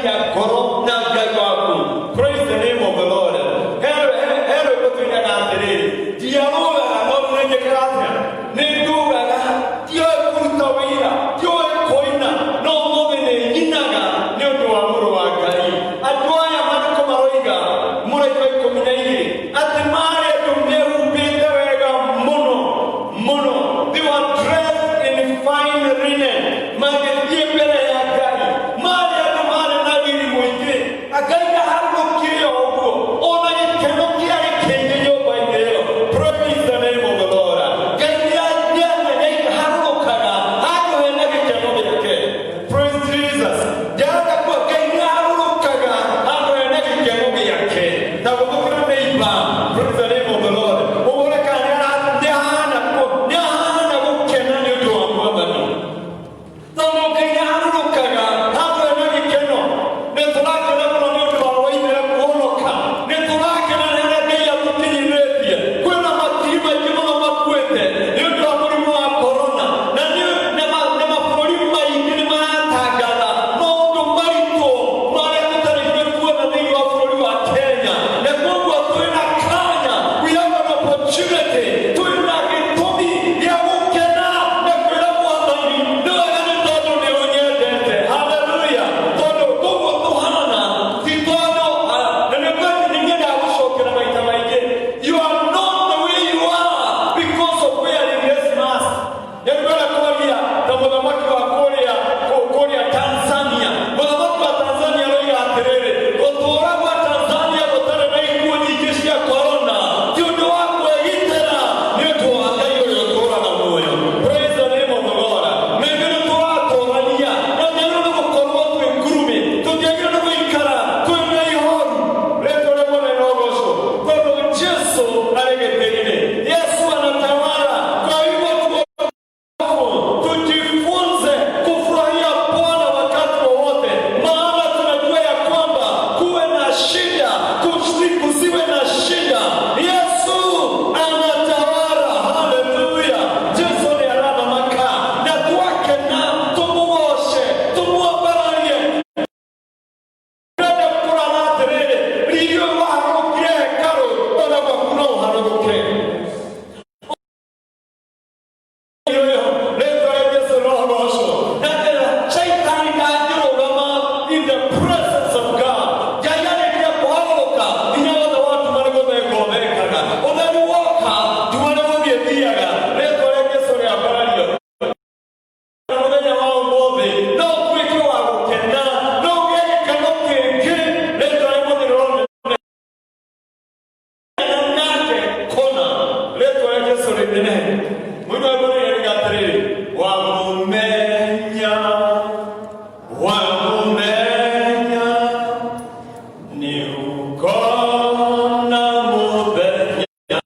Gũkenania ngoro na Ngai waku. Praise the name of the Lord. He rwĩmbo tũinaga atĩrĩrĩ, ndiarũgaga no rĩu nĩnjĩkaga atĩa? Nĩ ndugaga, ndioĩ kũruta wĩra, ndioĩ kũina, no ũmũthĩ nĩ nyinaga nĩ ũndũ wa mũrũ wa Ngai. Andũ aya maandĩko maroiga mũraika wa 12 atĩ marĩ andũ mehumbĩte wega mũno mũno. They were dressed in fine linen. Magĩthiĩ mbere ya Ngai. Marĩ andũ marĩ na riri mũingĩ. Ngai ndaharũrũkire o ũguo. Ona gĩkeno kĩarĩ kĩingĩ nyũmba-inĩ ĩyo. Praise the name of the Lord. Ngai nĩaharũrũkaga handũ hena gĩkeno gĩake. Praise Jesus. Ndĩrenda kuga Ngai nĩaharũrũkaga handũ hena gĩkeno gĩake. Ta gũthũkĩra neighbor. Praise the name of the Lord. Ũmwĩre kana nĩahana gũkena nĩ ũndũ wa Mwathani. Tondũ Ngai nĩaharũrũkaga handũ hena gĩkeno. Nĩ tũrakena mũno nĩ ũndũ wa waithera kũhonoka. Nĩ tũrakena nĩ harĩa Ngai atũkinyithĩtie. Kwĩna makiri maingĩ mũno makuĩte nĩ ũndũ wa mũrimũ wa korona. Na nĩ na ma- na mabũrũri maingĩ nĩ maratangatha maũndũ maritũ marĩa tũtarĩ ithuĩ tuona thĩinĩ wa bũrũri wa Kenya. Na koguo twĩna kanya, we have an opportunity, twĩna gĩtũmi gĩa gũkena na kwĩra Mwathani nĩ wega nĩ tondũ nĩ ũnyendete. Haleluya! Tondũ koguo tũhana ti tondũ na nĩ nĩ nyendaga gũcokera maita maingĩ. You are not the way you are because of wearing this mask. Nĩngwenda kwaria ta mũthamaki wa kũrĩa Tanzania. Mũthamaki wa Tanzania aroiga atĩrĩrĩ, gũtũũra gwa Tanzania gũtarĩ na ikuũ nyingĩ cia korona ti ũndũ wa kwĩgitĩra, nĩ ũndũ wa Ngai ũrĩa ũtũũraga muoyo. Praise the name of the Lord. Na ithuĩ nĩ tũratũrania na tũtiagĩrĩirwo nĩ gũkorwo twĩ ngurume, tũtiagĩrĩirwo nĩ gũikara twĩ na ihoru. Rĩtwa rĩa Mwathani rĩrogoocwo, tondũ Jesu arĩ gĩtĩ-inĩ. Yesu anatawala. Kwa hivyo tujifunze kufurahia Bwana wakati wowote, maana tunajua ya kwamba kuwe na shida, kusiwe na shida, Yesu anatawala. Haleluya! Jesu nĩ arathamaka na twakena tũmũgoce, tũmwambararie. Ndĩrenda kũrana atĩrĩrĩ, riri ũyũ waharũrũkire hekarũ, ona gwaku no ũharũrũke. Rĩtwa rĩa Jesu rĩrogoocwo. Na Shaitani ndangĩrũgama in the presence of God. Ngai arĩkia kũharũrũka, hinya wothe wa nduma nĩ gũthenga ũthengaga. Ũtheri woka, nduma nĩ gũthiĩ ĩthiaga. Rĩtwa rĩa Jesu rĩambarario. Na mũthenya wa ũmũthĩ no ũtuĩke wa gũkena, no ũgĩe gĩkeno kĩingĩ. Rĩtwa rĩa Mwathani rĩroneka nake kũna. Rĩtwa rĩa Jesu rĩnenehe. Mũini wa ngoro nĩarauga atĩrĩrĩ, wamũmenya, wamũmenya nĩ ũkona mũthenya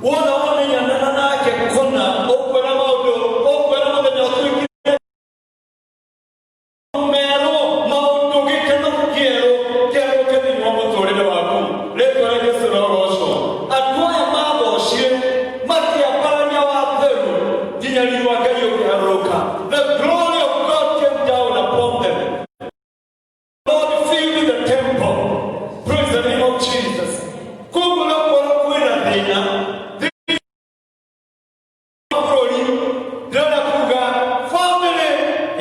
wona wamenyana nake kũna, ũkuona maũndũ, ũkuona mũthenya ũtuĩkire merũ, maũndũ, gĩkeno kĩerũ kĩarũke thĩinĩ wa mũtũrĩre waku. Rĩtwa rĩa Jesu rĩrogoocwo. Andũ aya mathocire makĩambararia watheru nginya riri wa Ngai ũkĩharũrũka. The glory of God came down upon them. Lord filled the temple. Praise the name of Jesus. Koguo nakorwo kwĩna thĩna thĩinĩ wa bũrũri, ndĩrenda kuga family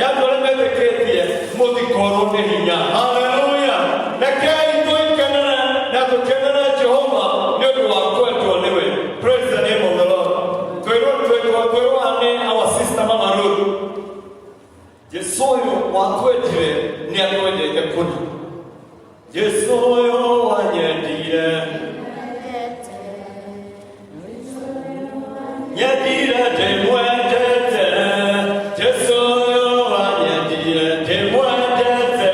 ya andũ arĩa metĩkĩtie mũtikorwo nĩ hinya. Haleluya! Rekei tũikenere na tũkenere Jehova nĩ ũndũ wa kwendwo nĩwe. Praise the name of the Lord. Twĩrwo nĩ our sister Mama Ruth, Jesu ũyũ watwendire nĩ atwendete kũna. Jesu ũyũ wanyendire, nyendire ndĩmwendete. Jesu ũyũ wanyendire ndĩmwendete,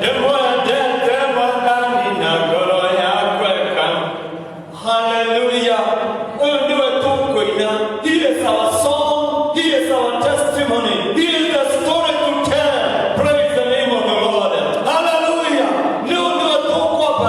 ndĩmwendete Mwathani na ngoro yakwa ĩka. Hallelujah. Ũyũ nĩwe tũkũina. He is our song. He is our testimony. He is the story to tell. Praise the name of the Lord. Hallelujah. Nĩwe nĩwe tũkwambararia.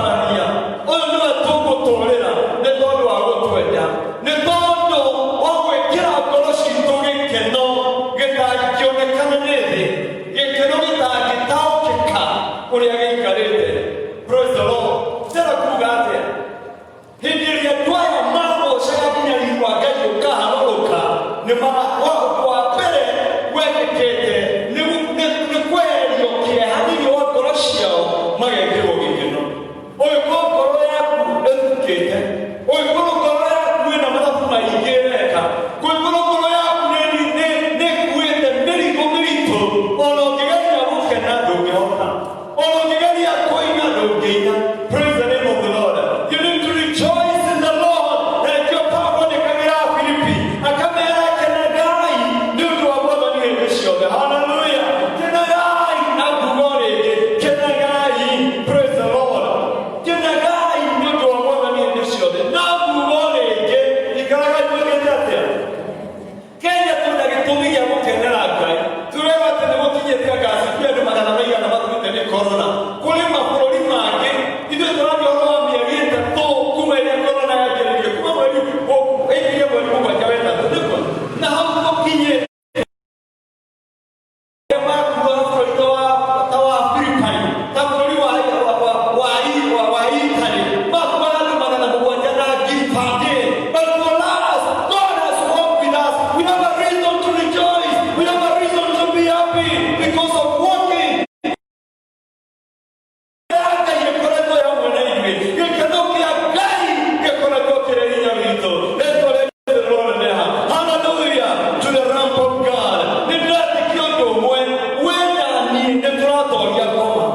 Tũratoria ngoma.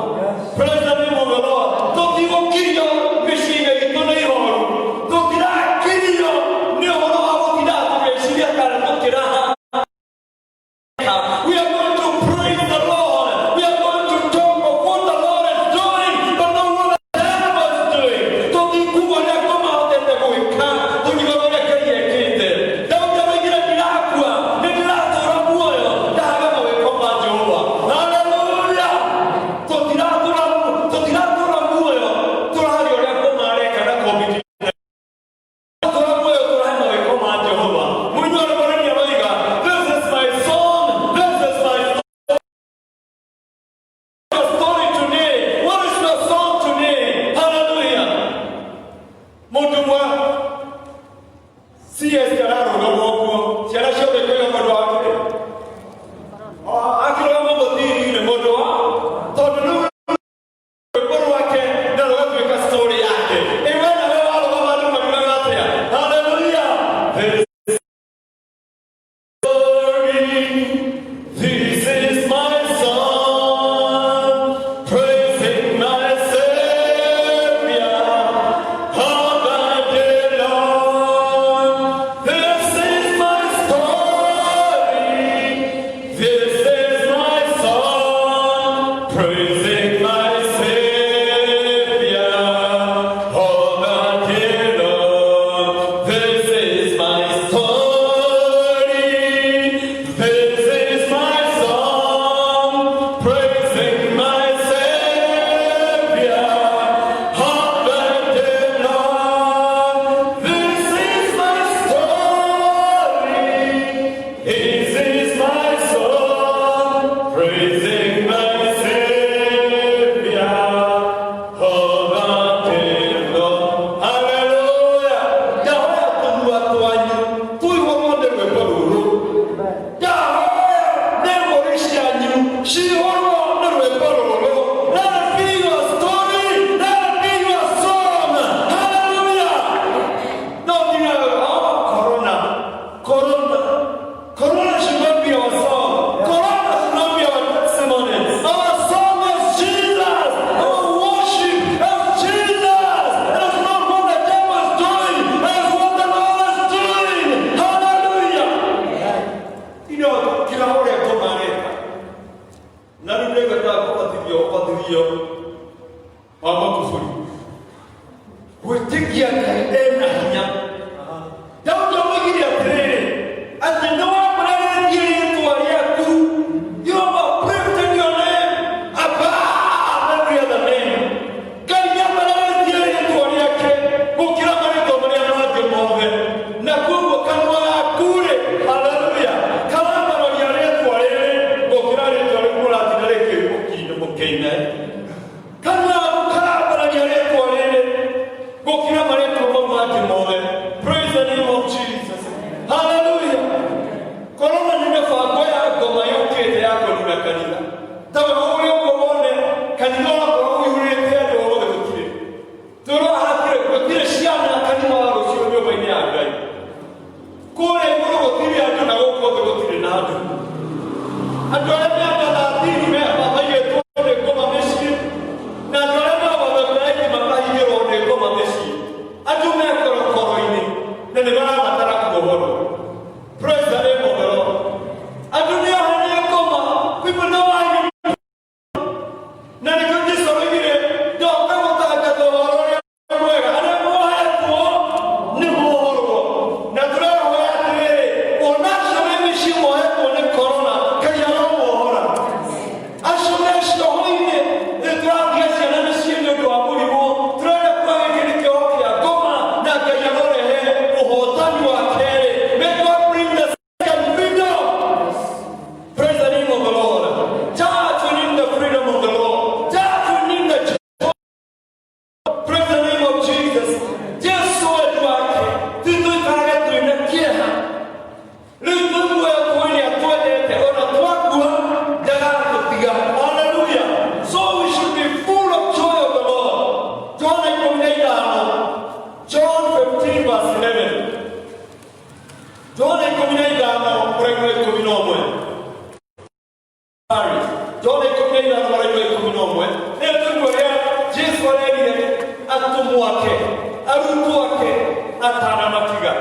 Praise the name of the Lord. Tũtigũkirio mĩciĩ itũ nĩ ihoru, tũtirakirio nĩ ũhoro wa gũtinda tũgĩciria kana tũkĩraha. We are going to praise the Lord. We are going to talk of what the Lord is doing, but not what the devil is doing. Tũtikuga ũrĩa ngoma hotete gwĩka, tũngiuga ũrĩa Ngai ekĩte. Daudi aroigire, "Ndirakua, nĩ ndĩratũra muoyo, ndahaga mawĩko ma Jehova." Haleluya! Tũtiratũra muoyo tũraharia ũrĩa ngoma areka na COVID. Tũra muoyo tũrahe mawĩko ma Jehova. Mũini wa rwĩmbo rũrĩa aroiga, "This is my song, this is my story today." What is your song today? Hallelujah. Mũndũ mwa CS ararũgama ũguo, ciana ciothe ikoiga mũndũ wake akĩrũgama mũthiri-inĩ, mũndũ wa tondũ rĩu rwĩmbo rwake na rũgatuĩka story yake. Ĩwe nawe warũgama andũ mariugaga atĩa? Hallelujah. This story, this is my song, praising my Savior all the day long. This is my story, this is my song, praising my Savior all the day long. This is my story, this is my song, praising my Savior all the day long. This is my story, this is my song, praising my Savior all the day long. Hallelujah. Ndahoya tũnua twanyu tũihũrwo nĩ rwĩmbo rũrũ. Ndahoya nĩ ngũri cianyu cihũrwo nĩ rwĩmbo rũrũ. Let it be your story. Let it be your song. Hallelujah. No nginya, oh, corona. Corona. Corona should not be our song. Corona should not be our testimony. Our song is Jesus. Our worship is Jesus. It is not what the devil is doing. It is what the Lord is doing. Hallelujah. Kila ũrĩa ngoma areka. Na rĩu ndĩgwĩtaga kũbatithio, ũbatithio wa makuburi. Gwĩtĩkia Ngai ena hinya. Daudi oigire atĩrĩrĩ, atĩ nĩ wamũrĩrĩtie rĩtwa rĩaku. You have uplifted your name above every other name. Ngai nĩambararĩtie rĩtwa rĩake gũkĩra marĩtwa marĩa mangĩ mothe, na koguo kanua gaku-rĩ, haleluya, karambararia rĩtwa rĩrĩ gũkĩra rĩtwa rĩu mũratinda rĩkĩũkinde mũkĩine. Kanua gaku karambararia rĩtwa rĩrĩ gũkĩra marĩtwa mau mangĩ mothe. Praise the name of Jesus. Hallelujah. Korona nĩ mĩbango ya ngoma yũkĩte ya kũnina kanitha. Ta we ũrĩa ũguo wone kanitha ũrakorwo ũihũrĩte andũ othe, gũtirĩ tũrwo hatirĩ, gũtirĩ ciana kanitha wa rũciũ nyũmba-inĩ ya Ngai. Kũrĩa igũrũ gũtirĩ andũ na gũkũ thĩ gũtirĩ na andũ. Andũ arĩa mĩaka 30 maigĩtwo nĩ ngoma mĩciĩ, na andũ arĩa mawatho makahingĩrwo nĩ ngoma mĩciĩ. Andũ me korokoro-inĩ na nĩ marabatara kuohorwo. Praise the name of the Lord. Andũ nĩ ohe nĩ ngoma. People know. ithano mũraini wa 11. Nĩ tũigua ũrĩa Jesu arerire atũmwo ake, arutwo ake atanamatiga.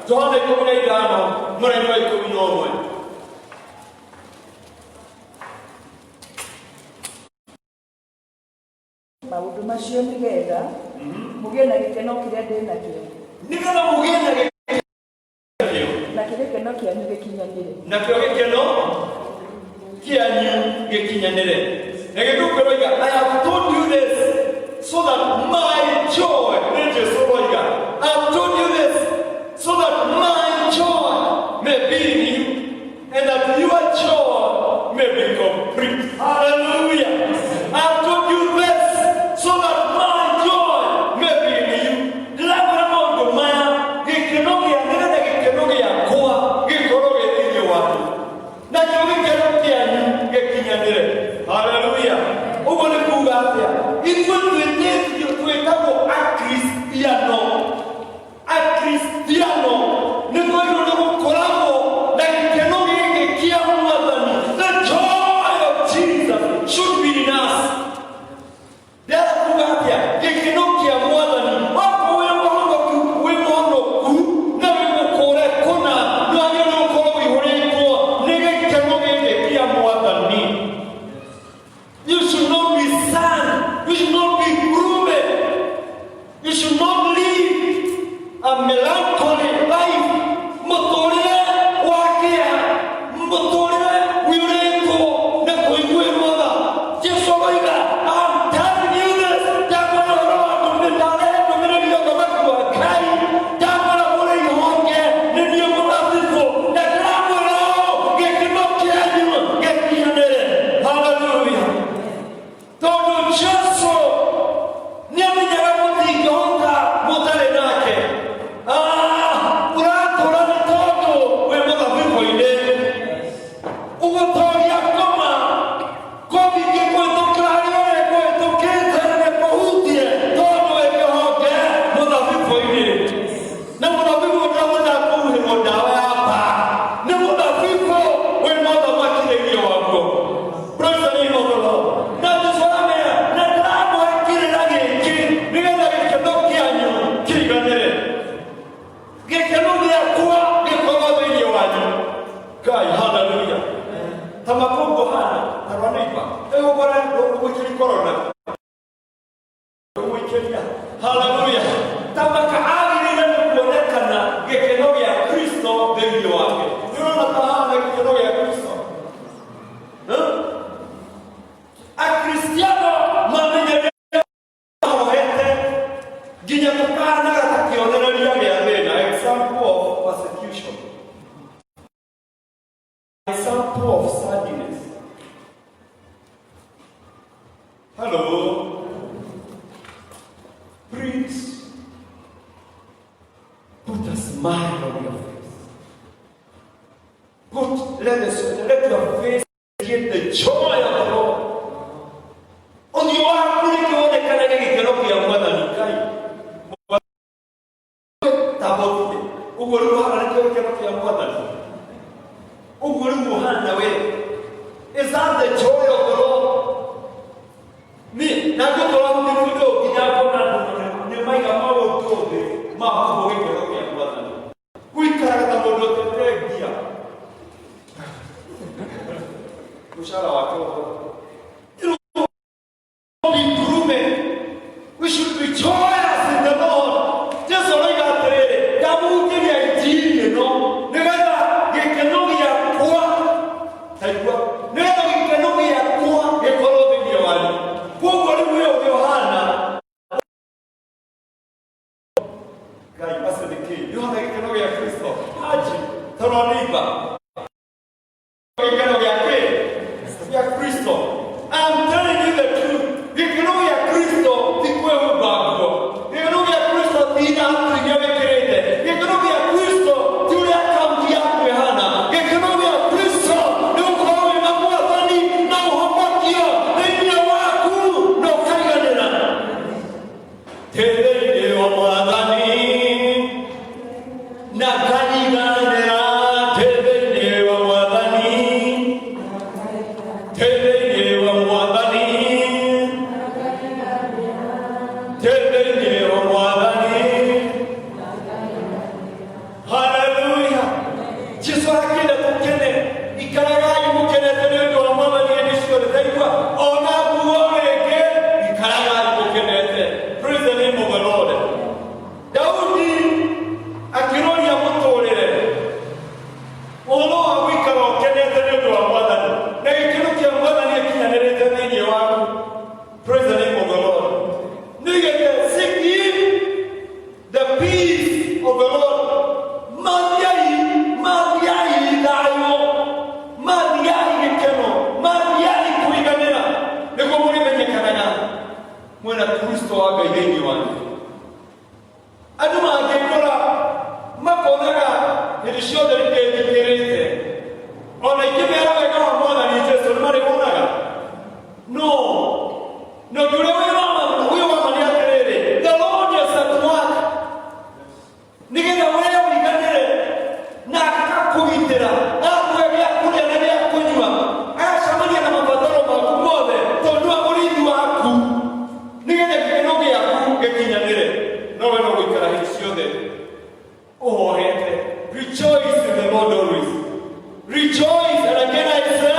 Johana 15 mũraini wa 11. Maũndũ macio nĩgetha mũgĩe na gĩkeno kĩrĩa ndĩ nakĩo, Nĩgetha mũgĩe na gĩkeno, nakĩo gĩkeno kĩanyu gĩkinyanĩre. Nakĩo gĩkeno kĩanyu gĩkinyanĩre. Na gĩthũngũ ĩroiga, "I have told you this so that my joy," nĩ Jesu ũroiga, "I have told you this so that my joy may be in you and that your joy may be complete." Hallelujah. I have told you this so that my joy may be in you. Ndĩrakwĩra maũndũ maya gĩkeno gĩa nĩgetha gĩkeno gĩakwa gĩkorwo gĩ thĩinĩ wanyu, nakĩo gĩkeno kĩanyu gĩkinyanĩre. Haleluya. Ũguo nĩ kuga atĩa? Ithuĩ twĩtĩtio, twĩtagwo Akristiano. Akristiano nĩ twagĩrĩirwo nĩ gũkoragwo na gĩkeno gĩkĩ kĩa Mwathani. The joy of Jesus should be in us. Ndĩrenda kuga atĩa? Gĩkeno kĩa Mwathani, wakorwo wĩ mũhonoku, wĩ mũhonoku na wĩ mũkũre kũna, nĩ wagĩrĩirwo nĩ gũkorwo ũihũrĩtwo nĩ gĩkeno gĩkĩ kĩa Mwathani. You should not be sad. You should not be gloomy. You should not live a melancholy life. Mũtũrĩre wa kĩeha, mũtũrĩre ũiyũrĩtwo na kũiguĩrwo tha. Jesu aroiga, "I'm telling you this," ndakwĩra ũhoro wa ndũmĩrĩri, ndarehe ndũmĩrĩri ya ũthamaki wa Ngai, ndakwĩra mũrĩ ihonge, nĩ niĩ mũthabibũ, na ndĩramwĩra ũũ, gĩkeno kĩanyu gĩkinyanĩre. Haleluya. Tondũ Jesu nĩamenyaga mũtingĩhota mũtarĩ nake. Ah, ũratũra nĩ tondũ wĩ mũthabibũ-inĩ. Ũgũtoria ngoma kothi ingĩkũhĩtũkĩra harĩa ũrĩa ĩkũhĩtũkĩte na ĩkũhutie, tondũ wĩ kĩhonge mũthabibũ-inĩ. Na mũthabibũ ũrĩa kũhuhĩrwo ndawa ya mbaa nĩ mũthabibũ wĩna ũthamaki thĩinĩ waguo. Praise the name of the Lord. Na Jesu aramera, na ndĩramũhe kĩrĩra gĩkĩ nĩgetha gĩkeno kĩanyu kĩiganĩre, gĩkeno gĩakwa gĩkorwo thĩinĩ wanyu. Ngai, haleluya. Ta makongo hana tarwa neighbor ĩgũkora ũgũikĩri corona ũgũikĩria. Haleluya. Ta maka agĩrĩire nĩ kuonekana gĩkeno gĩa Kristo thĩinĩ wake. Nĩ ũrona ta hana gĩkeno gĩa Kristo? Huh? Akristiano mamenyerie mahoete nginya tũkanaga ta kĩonereria gĩa thĩna, example of persecution, example of sadness. Hello, please put a smile on your face. Let your face get the joy of the Lord. Ũthiũ waku nĩ kĩonekanage gĩkeno kĩa Mwathani Ngai. Tabotire ũguo rĩu ũhana nĩkĩo gĩkeno kĩa Mwathani. Ũguo rĩu ũhana we, is that the joy of the Lord? Ni na ngũtũra mũndũ nginya ngona andũ nĩ maiga maũndũ thĩ mahumbwo gĩkeno kĩa Mwathani. Gũikaraga ta mũndũ ũtete ngia mũcara wake ũhoro. Be gloomy. We should be joyous in the Lord. Jesu aroiga atĩrĩrĩ, ndamũhunjĩria injiri ĩno nĩgetha gĩkeno gĩakwa, taigua, nĩgetha gĩkeno gĩakwa gĩkorwo thĩinĩ wanyu. Koguo rĩu we ũrĩa ũhana Ngai acio nĩ kĩ? Nĩ ũhana gĩkeno gĩa Kristo? Haji, toro neighbor. Gĩkeno gĩa kĩ? Gĩa Kristo. I'm telling you the truth. Gĩkeno gĩa Kristo ti kwĩhumba nguo. Wa Ngai thĩinĩ wanyu, andũ mangĩkora makonaga hĩndĩ ciothe nĩndĩthikĩrĩte, ona ingĩmera wega wa Mwathani Jesu nĩ marĩwonaga. No na ũndũ ũrĩa wĩ wa ma wĩ wa ma nĩ atĩrĩrĩ, the Lord is at work nĩgetha wee ũiganĩre na akakũgitĩra, agakũhe gĩa kũrĩa na gĩa kũnyua, agacemania na mabataro maku mothe, tondũ wa mũrĩithi waku, nĩgetha gĩkeno gĩaku gĩkinyanĩre. No we no gũikara hĩndĩ ciothe ũhohete. Rejoice in the Lord always. Rejoice, and again I say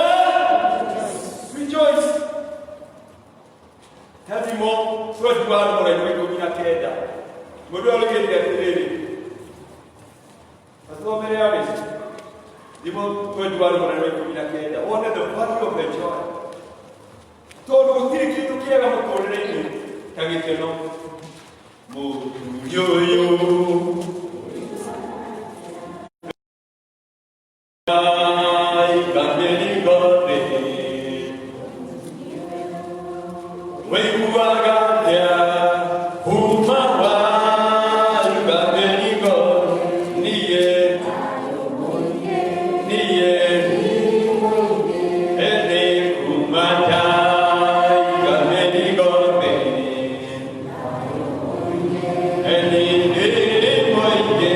rejoice. Thimo 21 mũraini wa 19, mũndũ aroigĩte atĩrĩrĩ, athomere arĩ Thimo 21 mũraini wa 19, wone the value of the joy, tondũ gũtirĩ kĩndũ kĩega mũtũrĩre-inĩ ta gĩkeno. Mũthuri ũyũ Wĩiguaga atĩa kuma waiga mĩrigo? Niĩ niĩ ĩnĩ kuma ndaiga mĩrigo thĩ ĩnĩ nĩ mũingĩ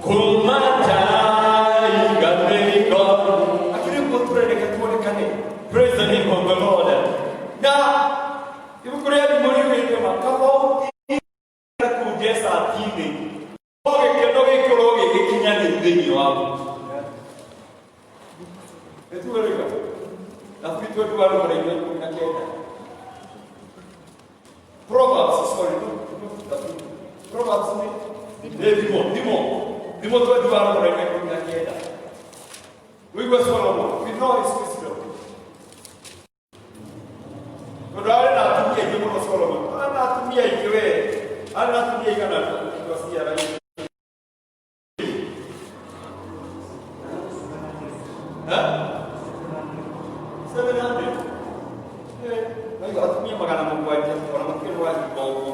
kuma ndaiga mĩrigo. Akĩrĩ guo tũrendeka tuonekane. Praise the name of the Lord. Na ibuku rĩa Thimo riugĩte ma kaba ũthiĩ kũu desert-inĩ, no gĩkeno gĩkorwo gĩgĩkinyanĩru thĩinĩ waku. Nĩtuwerĩga nafikiri 21 mũraini wa 19, Proverbs, sorry, no, no, Proverbs nĩ Thimo, Thimo, Thimo 21 mũraini wa 19. Wĩigue Solomon, we know his wisdom, tondũ arĩ na atumia aingĩ mũno. Solomon arĩ na atumia aingĩ, we arĩ na atumia igana twaciara. Eh? 700. Eh, naigua atumia 700, ona matirĩ mũrahinga ũguo.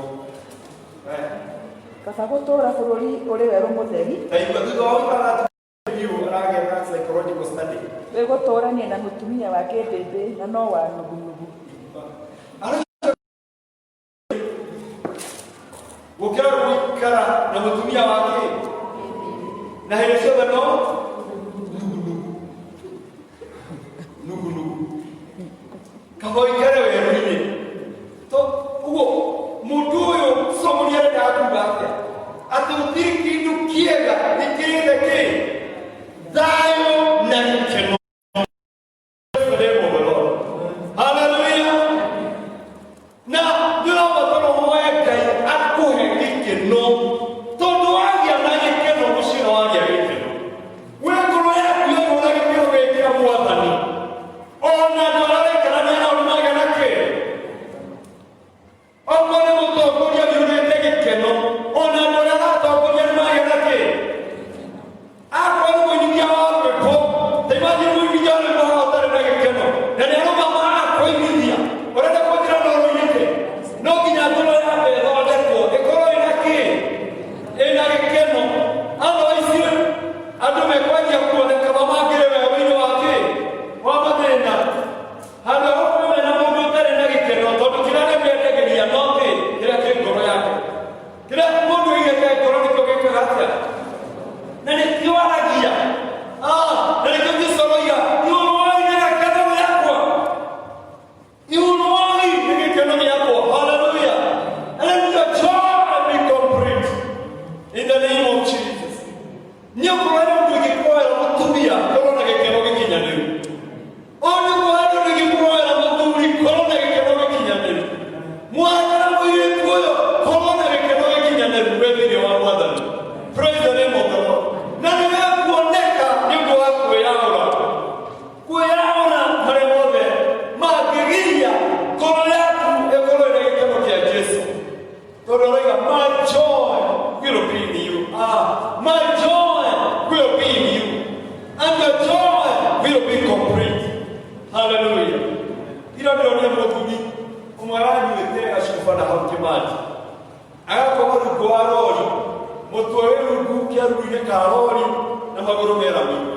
Eh, Kaba gũtũũra bũrũri ũrĩ werũ mũtheri Ndaigua thutha wa gũikara na atumia biũ aragĩa na psychological study. Wĩ gũtũũrania na mũtumia wa kĩmbĩmbĩ na no wa nugunugu. Gũkĩra gũikara na mũtumia wake na hĩndĩ ciothe no nugunugu nugunugu, kaba ũikare werũ-inĩ. To ũguo mũndũ ũyũ Solomoni arendaga kuga atĩa? Atĩ gũtirĩ kĩndũ kĩega gĩkĩrĩte kĩ thayũ na gĩkeno. Praise the name of the Lord. Hallelujah. Na nĩ ũrabatara ũhoe Ngai akũhe gĩkeno, tondũ wagĩa na gĩkeno mũciĩ na wagĩa gĩkeno we ngoro yaku yaihũra gĩkeno gĩkĩ kĩa Mwathani, ona andũ arĩa ũraikarania nao nĩ magĩa na kĩ. Okorwo nĩ mũtongoria wĩihũrĩte gĩkeno, ona andũ arĩa aratongoria nĩ magĩa na kĩ. Akorwo nĩ mũinithia wa rwĩmbo, ta imagine mũinithia wa rwĩmbo haha ũtarĩ na gĩkeno na nĩ arũgama akũinithia, ũrenda kũnjĩra no rũinĩke? No nginya ngoro yambe ĩthondekwo ĩkorwo ĩna kĩ, ĩna gĩkeno. Otherwise andũ mekwanjia kuoneka mamangĩrĩ werũ-inĩ wa kĩ, wa mathĩna, handũ ha gũkorwo mena mũndũ ũtarĩ na gĩkeno, tondũ kĩrĩa arĩmendageria no kĩ, kĩrĩa kĩ ngoro yake. Kĩrĩa mũndũ aigĩte ngoro nĩkĩo gĩkaga atĩa, na nĩkĩo aragia. Ah, na nĩkĩo Jesu aroiga, "Ihũrwai nĩ gĩkeno gĩakwa, ihũrwai nĩ gĩkeno gĩakwa." Hallelujah. And let your joy be complete in the name of Jesus. Nĩ ũkorwo harĩ ũndũ ingĩkũhoera mũtumia, korwo na gĩkeno gĩkinyanĩru. O nĩguo harĩ ũndũ ingĩkũhoera mũthuri, korwo na gĩkeno gĩkinyanĩru. Mwana na mũirĩtu ũyũ, korwo na gĩkeno gĩkinyanĩru wĩ thĩinĩ wa Mwathani. Praise the name of the Lord. Na nĩ gĩkuoneka nĩ ũndũ wa kwĩyaũra, kwĩyaũra marĩa mothe mangĩgiria ngoro yaku ĩkorwo ĩna gĩkeno kĩa Jesu, tondũ aroiga, "My joy will be in you." Ah, my joy will be in you and your joy will be complete. Hallelujah. Ira ndĩronire mũthuri. Ũmwe aranyuĩte gacuba na hau Kĩmati, agakoma rungu wa rori, mũtwe wĩ rungu kĩaruru-inĩ ka rori na magũrũ me rami-inĩ.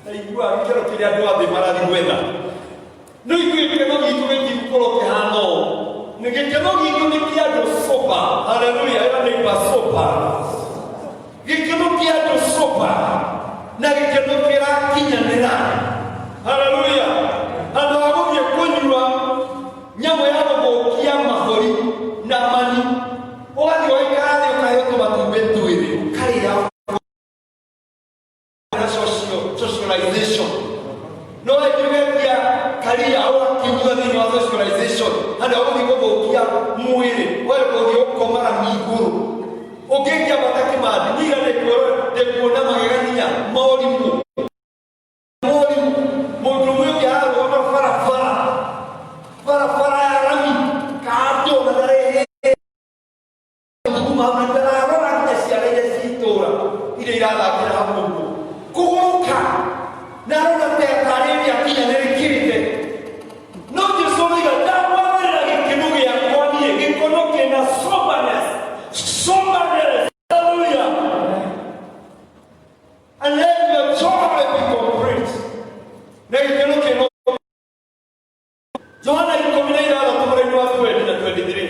Ta igua gĩkeno kĩrĩa andũ a thĩ marathiĩ gwetha. No ithuĩ gĩkeno gitũ gĩtigũkorwo kĩhana ũũ. Nĩ gĩkeno gitũ nĩ kĩa andũ sober. Haleluya, ĩra neighbor sober. Gĩkeno kĩa andũ sober na gĩkeno kĩrakinyanĩra. Haleluya. Handũ ha gũthiĩ kũnyua nyamũ ya gũthũkia mahũri na mani, ũgathiĩ ũgaikara thĩ ũkaheo tũmatumbĩ twĩrĩ ũkarĩa na socialization. No ĩngĩgetia karia ũgakĩnyua thĩinĩ wa socialization handũ ha gũthiĩ gũthũkia mwĩrĩ were gũthiĩ gũkomaga igũrũ ũngĩngĩambata kĩmandi niga ndĩkuona magegania morimũ morimũ mũndũ ũmwe ũngĩ ararũgama barabara barabara ya rami kando na ndarehete thuguma hau na ndararora nginya ciana iria ci itũra iria irathakĩra hau ũguo kũgũrũka na arona ta tarĩ akinyanĩrĩkĩte. No Jesu oiga ndamwathĩrĩra gĩkeno gĩakwa niĩ, gĩkono kĩna soberness, soberness. Hallelujah. And let your joy be complete. Na gĩkeno kĩna Johana 16 mũraini wa 20 na 23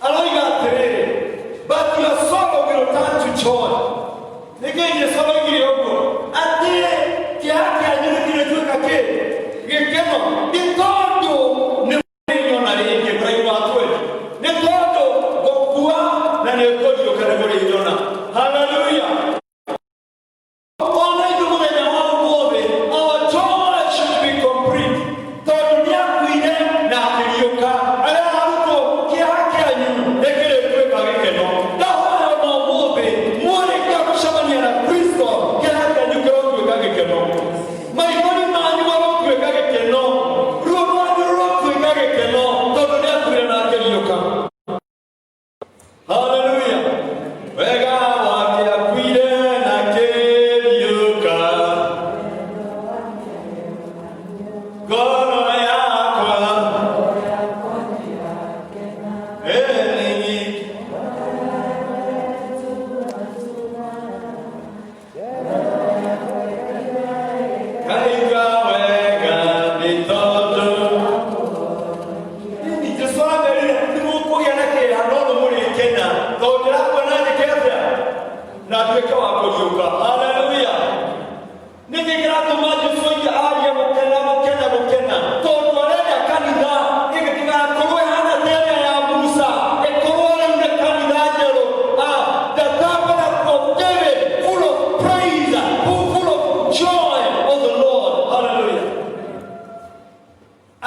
aroiga atĩrĩrĩ, but your sorrow will turn to joy. Nĩkĩ Jesu aroigire ũguo atĩ kĩeha kĩanyu nĩkĩrĩtuĩka kĩ gĩkeno? Nĩ tondũ nĩ mũrĩnyona rĩngĩ. Mũraini wa 20, nĩ tondũ ngũkua na nĩ ngũriũka, nĩ mũrĩnyona. Haleluya. Ona ithuĩ mũthenya wa ũmũthĩ, our joy should be complete, tondũ nĩakuire na akĩriũka. Arĩa arutwo, kĩeha kĩanyu nĩkĩrĩtuĩka gĩkeno. Ndahoya ona ũmũthĩ mwarĩkia gũcemania na Kristo, kĩeha kĩanyu kĩrotuĩka gĩkeno, maithori manyu marotuĩka gĩkeno, ruo rwanyu rũrotuĩka gĩkeno, tondũ nĩakuire na akĩriũka. Haleluya. Wega wake akuire na akĩriũka. Ngoro yakwa ĩnini. Kaigua wega nĩ tondũ Nini Jesu amerire nĩ mũkũgĩa na kĩeha no nĩ mũrĩkena tondũ ndĩrakua na njĩke atĩa na nduĩke wa kũriũka. Haleluya. Nĩkĩ kĩratũma Jesu oige arie gũkena gũkena gũkena? Tondũ arenda kanitha ĩgĩtigakorwo ĩhana ta ĩrĩa ya Musa, ĩkorwo rĩu nĩ kanitha njerũ. Ah, the tabernacle of David, full of praise, full of joy of the Lord. Hallelujah.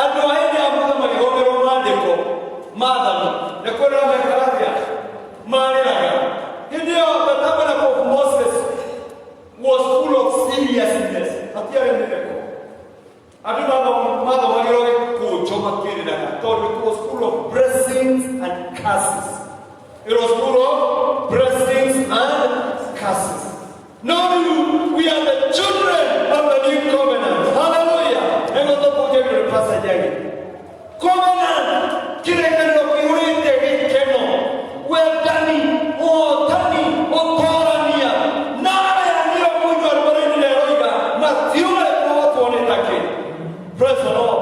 Andũ a hĩndĩ ya Musa magĩthomerwo maandĩko maathani nĩ kũrĩra mekaga atĩa? Marĩraga. Hĩndĩ ĩyo the tabernacle of Moses was full of seriousness. Hatiarĩ mĩtheko. Andũ mathomagĩrwo gĩkũnjo makĩrĩraga tondũ it was full of blessings and curses. It was full of blessings and curses. No, rĩu we are the children of the new covenant. Hallelujah. Nĩguo tũkũnjagĩrwo passage yagĩ covenant, kĩrĩkanĩro kĩihũrĩte gĩkeno, wendani, ũhotani, ũtorania. Na aya nĩo mũndũ arũmĩrĩire aroiga matiũĩ kũhotwo nĩ takĩ. Praise the Lord.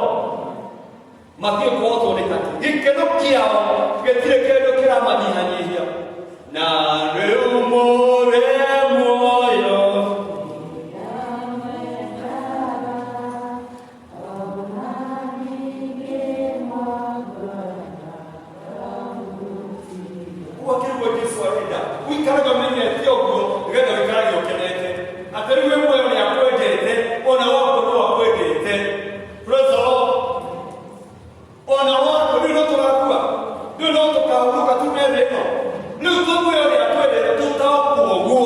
Matiũĩ kũhotwo nĩ takĩ. Gĩkeno kĩao gĩtirĩ kĩndũ kĩramanyihanyihia. Na rĩu mũrĩ muoyo. Ũguo kĩguo Jesu arenda ũikarage ũmenyete ũguo nĩgetha ũikarage ũkenete atĩ rĩu wĩ muoyo nĩ akwendete, ona wakuo no akwendete. Praise the Lord. Ona wakuo rĩu no tũrakua, rĩu no tũkahurũka tume thĩ ĩno, rĩu twĩ muoyo nĩ akwendete tũtakua ũguo,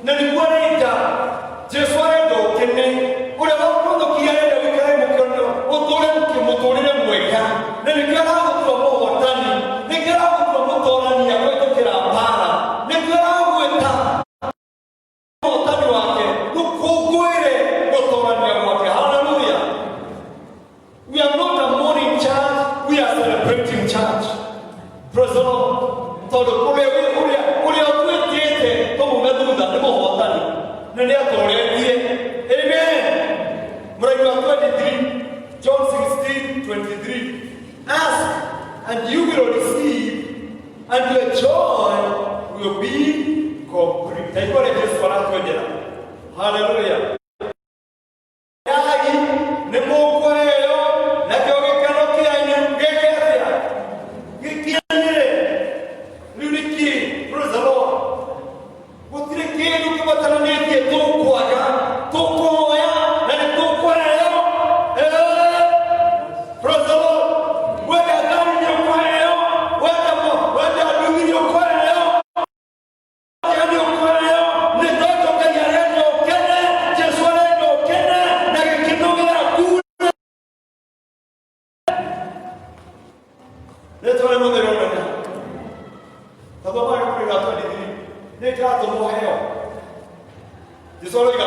na nĩguo arenda. Jesu arenda ũkene. Ũrĩa wakũthũkia arenda ũikare mũkeno, ũtũre mũtũrĩre mwega, na nĩkĩo aragũtua mũhotani, nĩkĩo aragũtua mũtorania kũhĩtũkĩra mbara, nĩkĩo. Praise the Lord. Tondũ ũrĩa ũrĩa ũrĩa ũtwĩtĩte tũmume thutha nĩ mũhotani na nĩ atoretie. Amen. Mũraini wa 23, John 16:23. Ask and you will receive and your joy will be complete. Taigua ũrĩa Jesu aratwendera. Hallelujah. Yai nĩ mũkũheo nakĩo gĩkeno kĩanyu gĩke atĩa? Gĩkinyanĩre. Rĩu nĩ kĩĩ? Praise the Lord. Gũtirĩ kĩndũ kĩbataranĩtie tũkwaga, tũkũhoya na nĩ tũkũheo. Praise the Lord. Wenda ngari nĩ ũkũheo, wenda wenda nduthi nĩ ũkũheo. Nĩ ũkũheo nĩ tondũ Ngai arenda ũkene, Jesu arenda ũkene na gĩkeno gĩaku. Rĩtwa rĩa Mwathani rĩonania. Tathoma rĩmwe rĩa 23. Nĩ kĩratũmwo heo. Jesu aroiga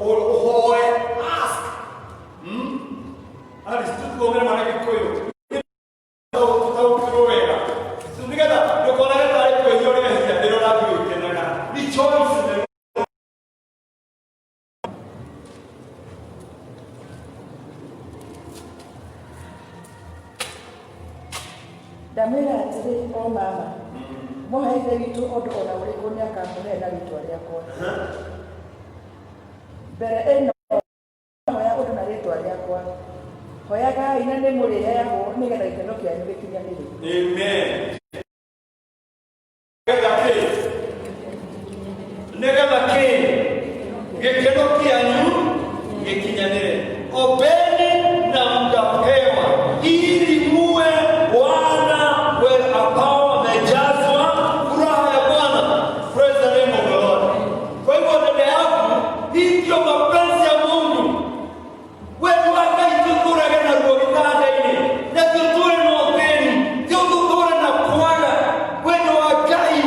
ũhoe, ask. Alice, tũthomere mwana Gĩkũyũ. Tũtaũkĩrwo wega. Nĩgetha ndũkonage tarĩ kwĩhia ũrehia rĩrĩa ũrathiĩ ũgĩkenaga. Rejoice in the Lord. Ndamwĩra atĩrĩ o mama, mwoha Ithe witũ ũndũ o na ũrĩkũ nĩakamũhe na rĩĩtwa rĩakwa. Mbere ĩno hoya ũndũ na rĩĩtwa rĩakwa. Hoyagai na nĩmũrĩheagwo nĩgetha gĩkeno kĩanyu gĩkinyanĩre. Amen. Nĩgetha kĩ? Nĩgetha kĩ? Gĩkeno kĩanyu gĩkinyanĩre. Ombeni na mtapewa, ili muwe wana ambao wamejazwa furaha ya Bwana. Praise the name of the Lord. Kwa hivyo dada yangu, hii ndio mapenzi ya Mungu. Wendi wa Ngai tũtũrage naruo gĩtanda-inĩ na tũtũre na ũthĩni, ti tũtũre na kwaga. Wendo wa Ngai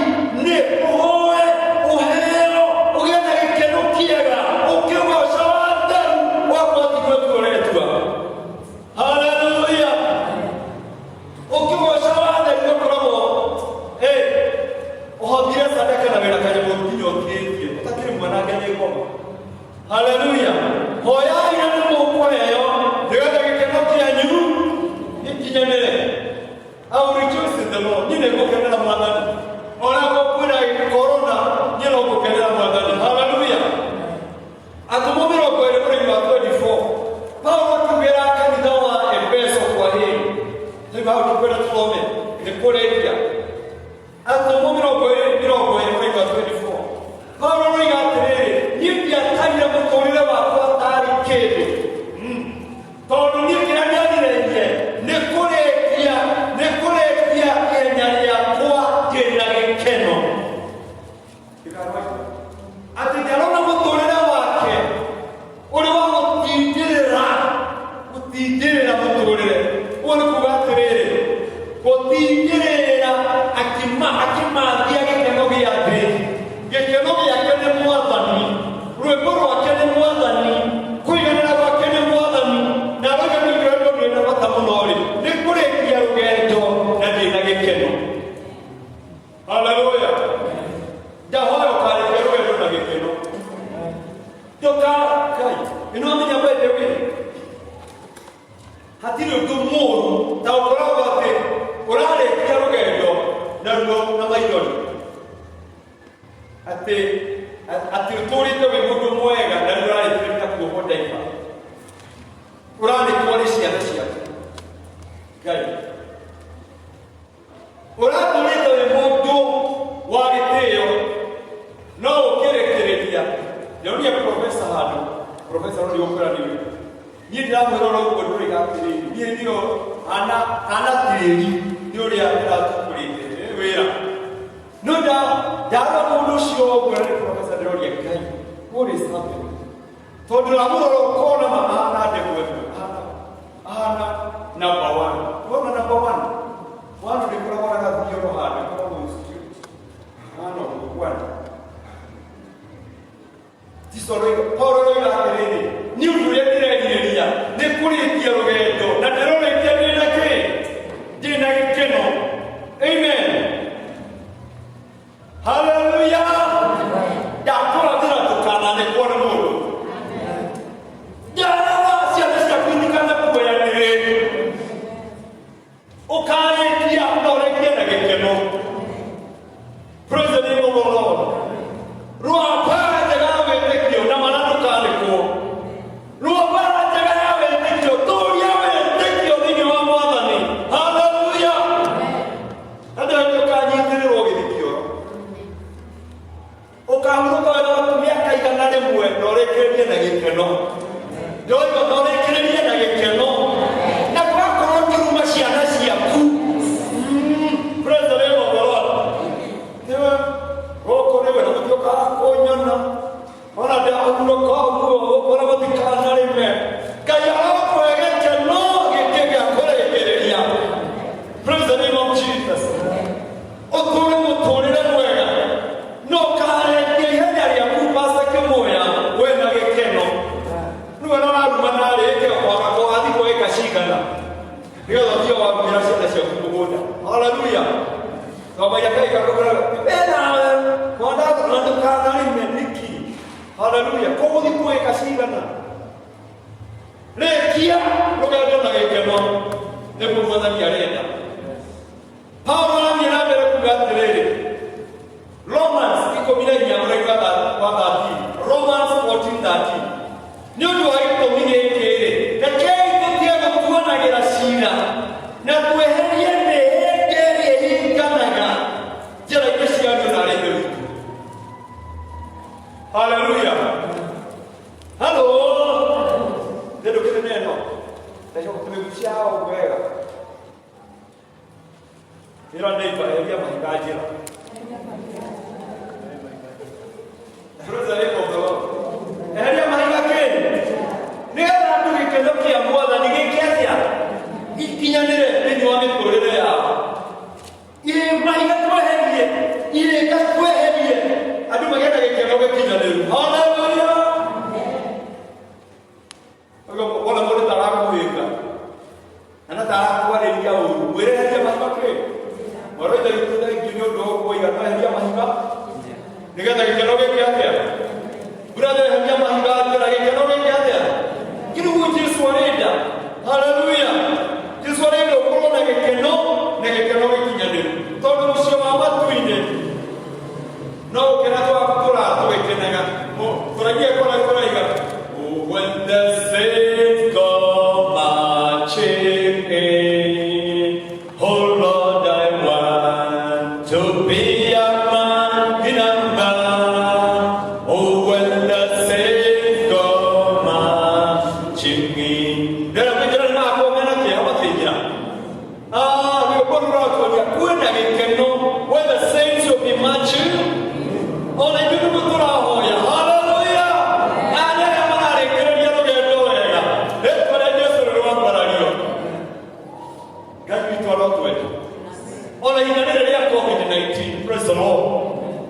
nĩ ũhoe, ũheo, ũgĩe na gĩkeno kĩega, ũkĩgoca wa theru wakwa tiguo tu ũretua. Haleluya! Ũkĩgoca wa theru ũkoragwo ũhotire sadaka na wĩra kanyamũ nginya ũtĩtie, ũtakĩrĩ mwanange nĩ ngoma. Haleluya! Hoyai na nĩ mũkũheo nĩgetha gĩkeno kĩanyu gĩkinyanĩre. I will rejoice in the Lord. Niĩ nĩngũkenera Mwathani. Ona kwĩna corona, niĩ no ngũkenera Mwathani. Haleluya! Atũmwo 20 mũrĩmi wa 24. Paulo akiugĩra kanitha wa Efeso kwa heri. Rĩu hau tũkwenda tũthome nĩ kũrĩkia. Atũmwo 20 mũrĩmi wa 24. Paulo aroiga atĩrĩrĩ, niĩ ndiatarire mũtũrĩre wakwa tarĩ kĩndũ. Tondũ niĩ kĩrĩa ndĩrirĩirie nĩ kũrĩkia nĩ kũrĩkia ihenya rĩakwa ndĩna gĩkeno. Atĩ ndarona mũtũrĩre wake ũrĩ wa gũtindĩrĩra gũtindĩrĩra mũtũrĩre. Ũguo nĩ kuga atĩrĩrĩ, gũtindĩrĩra akĩmathia gĩkeno gĩa thĩ. Gĩkeno gĩake nĩ Mwathani, rwĩmbo rwake nĩ Mwathani, kũiganĩra gwake nĩ Mwathani, na aroiga nĩ ũndũ ũrĩa ndĩ na bata mũno rĩ, nĩ kũrĩkia rũgendo na ndĩna gĩkeno. Haleluya! Ndahoya ũkarĩkia rũgendo na gĩkeno. Ndoka Ngai, ĩno amenya by the way, hatirĩ ũndũ mũũru ta ũkoragwo atĩ ũrarĩkia rũgendo na ruo na maithori. Atĩ atĩ ũtũrĩte wĩ mũndũ mwega na rĩu ũrarĩkĩrĩria kuohwo ndaiba. Ũranĩkwo nĩ ciana ciaku. Ngai. Ũratũrĩte wĩ mũndũ wa gĩtĩo no ũkĩrĩkĩrĩria. Ndĩronire profesa handũ, profesa no ndigũkwĩra nĩwe. Niĩ ndĩramwĩra oro ũguo ndũrĩga atĩrĩrĩ, niĩ ndio hana hana tĩri nĩ ũrĩa ndĩratũkũrĩte wĩra. No ndarora mũndũ ũcio ũguo na nĩ profesa ndĩroria Ngai, what is happening? Tondũ ndamũrora ũkona ma ahana ndegwa ĩmwe, ahana ahana number one. Wona number one? One ndĩkoragwo na gathiono handũ, ĩkoragwo straight. Ahana ũguo one. Jesu aroiga, Paulo aroiga atĩrĩrĩ, niĩ ũndũ ũrĩa ndĩrerirĩria nĩ kũrĩkia rũgendo na ndĩrũrĩkia ndĩ na kĩ? Ndĩ na gĩkeno. Amen. Nĩgetha ũthiĩ wambĩra ciana ciaku mũgũnda. Haleluya. Twambagia kaĩ kakũgũra wĩnawe konda na ndũkanarĩme nĩkĩ? Haleluya. Kũgũthiĩ kuoĩka cigana? Rĩkia rũgendo na gĩkeno nĩguo Mwathani arenda. Paulo arathiĩ na mbere kuga atĩrĩrĩ, Romans 14 mũraika wa 13, Romans 14:13. Nĩ ũndũ wa gĩtũmi gĩkĩ-rĩ, rekei tũtige gũtuanagĩra cira na tweherie mĩhĩnga ĩrĩa ĩhinganaga njĩra-inĩ cia andũ na arĩa ithe witũ. Haleluya. Halo. Nĩ ndũkĩte neno. Ndacoka kũmĩgucia haha ũguo wega. Ĩra neighbor eheria mahiga njĩra. Praise the name of the Lord. Eheria mahiga kĩ? Nĩgetha andũ gĩkeno kĩa Mwathani gĩke atĩa? Ikinyanĩre thĩinĩ wa mĩtũrĩre yao. Ĩ mahiga tweherie, irĩka tweherie, andũ magĩe na gĩkeno gĩkinyanĩru. Haleluya! Wona mũndũ ta arakũhĩnga kana ta arakwarĩria ũru, mwĩre eheria mahiga kĩ? Mwaro ithe witũ thengiũ nĩ ũndũ wa ũguo no eheria mahiga nĩgetha gĩkeno gĩke atĩa? Brother, eheria mahiga njĩra gĩkeno gĩke atĩa? Kĩrĩguo Jesu arenda. Haleluya! Jesu arenda ũkorwo na gĩkeno na gĩkeno gĩkinyanĩru tondũ mũciĩ wa matu-inĩ no gũkena twatũraga tũgĩkenaga. Tũragia kora tũraiga Oh, when the saints go marching in, oh Lord, I want to be among the number. Oh, when the saints go marching in. Ndĩrenda kũingĩra nĩ magakorwo mena kĩeha matingĩra. Ah, rwĩmbo rũratuonia kwĩna gĩkeno when the saints will be marching ona ithuĩ nĩguo tũrahoya. Haleluya. Aya nĩ arĩa mararĩkĩrĩria rũgendo wega. Rĩtwa rĩa Jesu rĩrwambarario. Ngai witũ arotwenda ona ihinda rĩrĩ rĩa COVID-19. Praise the Lord.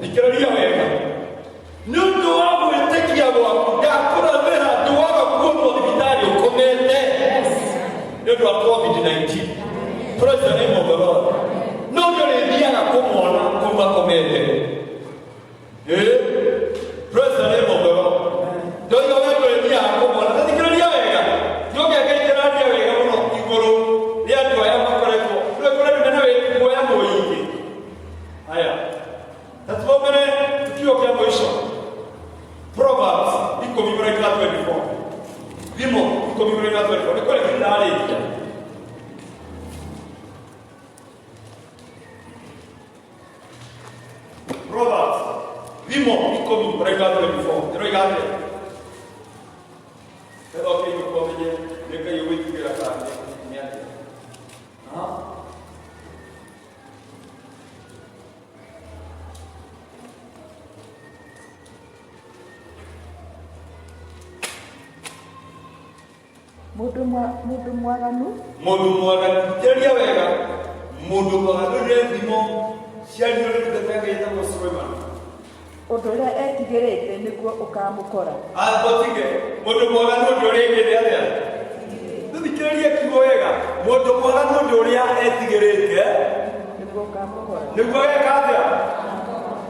Thikĩrĩria wega. Nĩ ũndũ wa gwĩtĩkia gwaku ndakũrathĩra ndwaga kuonwo thibitarĩ ũkomete nĩ ũndũ wa COVID-19. Praise the name of the Lord. No ndũrĩthiaga kũmona kũu akomete. Praise the name of the Lord. Ndoiga we ndũrĩthiaga kũmona. Ta thikĩrĩria wega. Njoke Ngai kĩraria wega mũno igũrũ rĩa andũ aya makoretwo. Rĩu kũrĩ andũ mena wĩguoya mũingĩ. Haya. Na tuomere tukio kĩa mũico. Proverbs 10 mũraika wa 24. Thimo 10 mũraika wa 24. Nĩ kũrĩ ndarĩkia. Proverbs Thimo 10 mũraika wa 24. Ĩroiga atĩa? Etha ũkĩigua kũmenye nĩ Ngai ũgwĩtigĩra kana nĩ atĩa. Aha. Mũndũ mwaganu. Mũndũ mwaganu, thikĩrĩria wega, mũndũ mwaganu nĩ thimo ciario nĩ ndungata ya Ngai ĩtagwo Suleiman. Ũndũ ũrĩa etigĩrĩte nĩguo ũkamũkora. Akotige mũndũ mwaganu ũndũ ũrĩa ĩkĩte atĩa? Tũthikĩrĩrie kiugo wega. Mũndũ mwaganu ũndũ ũrĩa etigĩrĩte nĩguo ũkamũkora. Nĩguo geka atĩa?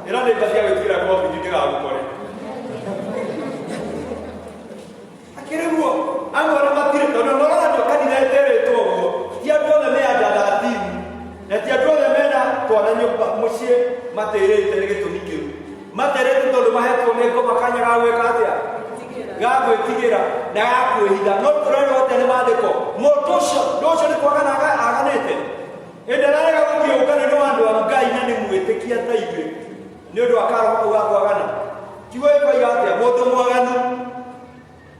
Ĩra nĩ cia gwĩtigĩra COVID ndĩgagũkore. Akĩrĩ guo amwe arĩa matirĩ tondũ norora andũ a kanitha ĩterĩtwo ũguo ti andũ othe me under 13 na ti andũ othe mena twana nyũmba mũciĩ matĩrĩte nĩ gĩtũmi kĩu materĩte tondũ mahetwo nĩ ngoma kanya ga gwĩka atĩa ga gwĩtigĩra na ga kwĩhitha no tũrerwo atĩa nĩ maandĩko mũndũ ũcio ndũ ũcio nĩ kwagana aganĩte ĩndĩ ararega gũthiĩ ũngano wa andũ a Ngai na nĩ mwĩtĩkia ta ithuĩ nĩ ũndũ wa karoho kau ga kwagana. Kiugo gĩkoiga atĩa? Mũndũ mwaganu,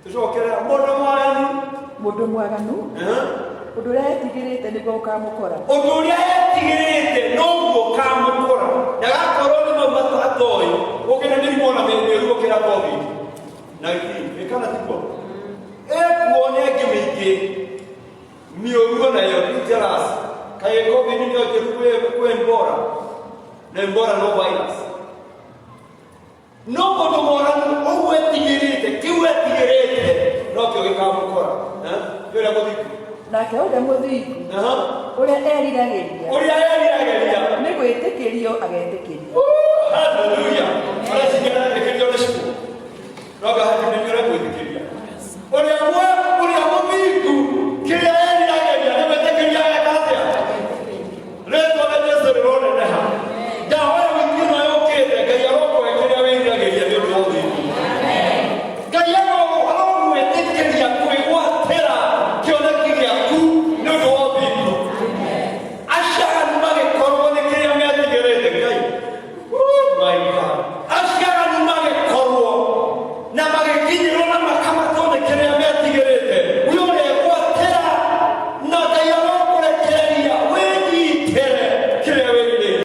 tũcokerera mũndũ mwaganu. Mũndũ mwaganu, ũndũ ũrĩa etigĩrĩte nĩguo ũkamũkora. Ũndũ ũrĩa etigĩrĩte noguo ũkamũkora na gakorwo nĩ mau atoĩ ũkĩna mĩrimũ ona mĩũru gũkĩra COVID 19 ĩkana tiguo ĩkuo nĩ ĩngĩ mĩingĩ mĩũru onayo dangerous. Kaĩ COVID nĩyo njũru kwĩ Ebola? Na Ebola no virus. No mũndũ mwaganu ũguo etigĩrĩte kĩu etigĩrĩte nokĩo gĩkamũkora. Nĩ ũrĩa mũthingu. Nake ũrĩa mũthingu, ũrĩa eriragĩria, Ũrĩa eriragĩria, nĩ gwĩtĩkĩrio agetĩkĩrio. Haleluya! Ũreciria aretĩkĩrio nĩ cukuru? No ngahaji.